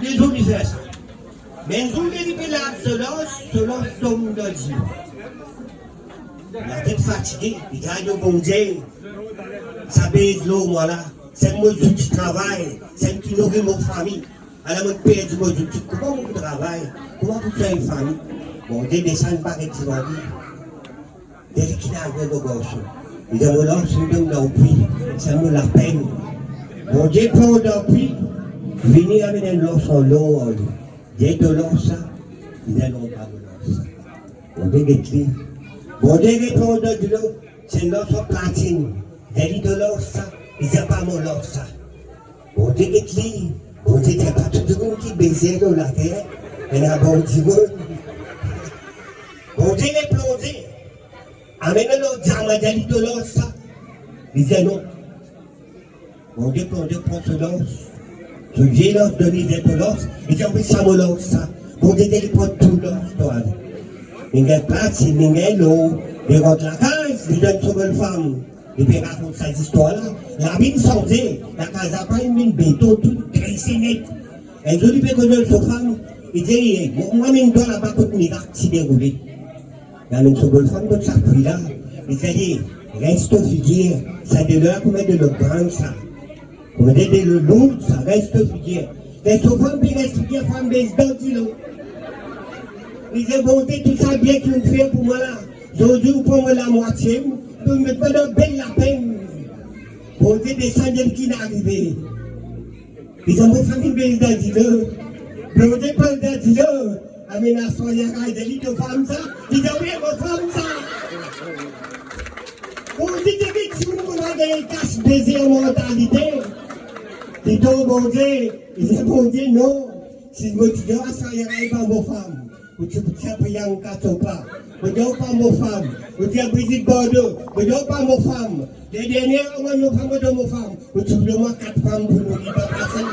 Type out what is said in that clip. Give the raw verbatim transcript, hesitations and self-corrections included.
Lezour li fer sa. Me enn zour li pe lav so lans, so lans tom dan dilo. Latet fatige, li dir, "Bondie, sa bez lor mwa la, sa mo zouti travay, sa ki nouri mo fami. Ala mo perdi mo zouti, kouma mo pou travay, kouma pou swagn fami?" Bondie desann parey divan li. Li dir, "Ki inn arive mo garson?" Li dir, "Mo lans inn tom dan pwi, sa mo lapenn." Bondie pran dan pwi, vini amenn enn lans an lor ar li. Li dir, "To lans sa?" Li dir, "Non, pa mo lans sa." Bondie get li. Bondie repran dan dilo, ti enn lans an platinn. Li dir, "To lans sa?" Li dir, "Pa mo lans sa." Bondie get li. Bondie dir, "Pa tou dimoun ki beze lor later, ena bon dimoun." Bondie replonze, amenn enn lot diaman, dir li, "To lans sa?" Li dir, "Non." Bondie pran, Bondie pran so lans. So vie lans donn li, dir, "To lans." Li dir, "Wi, sa mo lans sa." Bondie dir li, "Pran tou lans twa." Li gagn platinn, li gagn lor, li rant lakaz, li zwenn so bann fam. Li pe rakont sa zistwar la. Lavi inn sanze, lakaz la pa inn vinn beton, tou drese net. Enn zour li pe koz ar so fam, li dir, "Mwa, mwa, mem twa laba kot mirak ti deroule." Li amenn so bann fam kot sa pwi la. Li dir, "Res to figir, sa delo la kouma delo gran sa. Kouma delo lour sa, res to figir." Res to fam, pe res figir, fam bez dan dilo. Li dir, "Bondie, tou sa bien ki ou fer pou mwa la, zordi ou pran mo lamwatie, pou met mwa dan bel lapenn." Bondie desann, dir, "Ki inn arive?" Li dir, "Mo fam inn bez dan dilo." Bondie pran dan dilo, amenn aswar li, dir li, "To fam sa?" Li dir, "Wi, mo fam sa." Bondie dir, "Ki dimoun kouma gagn kas beze an mantalite?" Li dir, "Bondie." Li dir, "Bondie, non. Si mo ti dir aswar li, pa mo fam." Ou ti, ou ti apel Priyanka Chopra. Mo dir ou pa mo fam. Ou ti apel Brigitte Bardot. Mo dir ou pa mo fam. Dernie mwa, mo fam, mo dir mo fam. Ou ti donn mwa kat fam pou nouri, pa fasil.